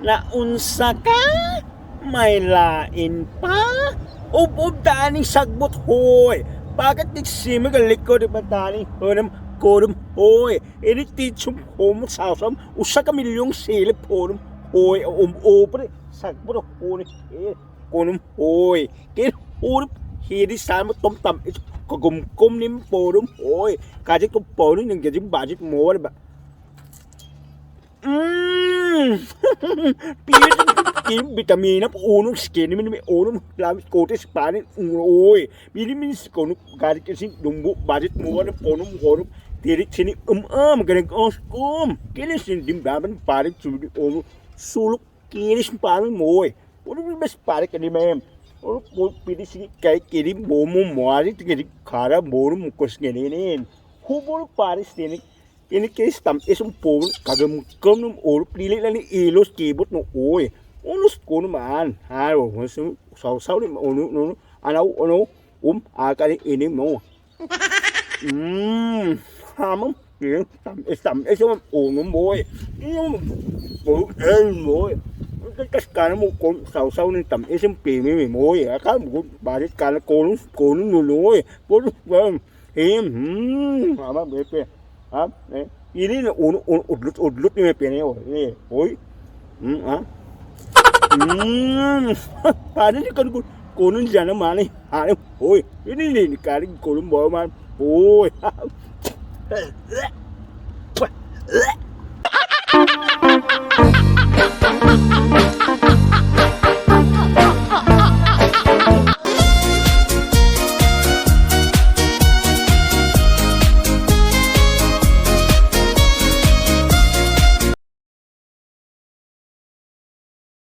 Naunsa ka? May lain pa? Ub-ub taaning sagbot, hoy. Bakit di simi ka likod di ba tani hunam kodum, hoy? Ini titsum homo sawsam 1 ka milyong silip honum, hoy. Um-ob sagbot, hoy. Konum, hoy. Kin hunum hiri sa mo tom tam ito kagumkum nim porum, hoy. Kajit ko porum ng gajim budget mo ba? Pilit kim vitamina unong skin mi unong lamit kotes panin oy. Bili min kono garit kasi dumbu budget mo na ponum horum tirik sini um um ganang os kum. Kinis dim baban parit sudi om suluk kinis panin mo oy. Puro bes pare kani mem. Puro pili sini kay kiri momo moari tigiri khara morum mukos ngene. Hubol paris tinik ini kay stam isang po kagam kam num oro pili lang ni ilos kibot no, oy. Unos kono man. Ha o saw saw ni ono no anaw ono akari ini mo. Hamam tam tam isang ono mo. Iyo mo el mo. Kas kana mo kon saw saw ni tam isang pimi mo. Akal mo barit kana kono kono no no. Puro him hama bepe. Ha? Eh, ini uno uno udlut udlut ni pene oh. Eh, oi. Ha. Paano ni kan kono jana mane. Ha, oi. Ini ni kali kono bo man. Oi.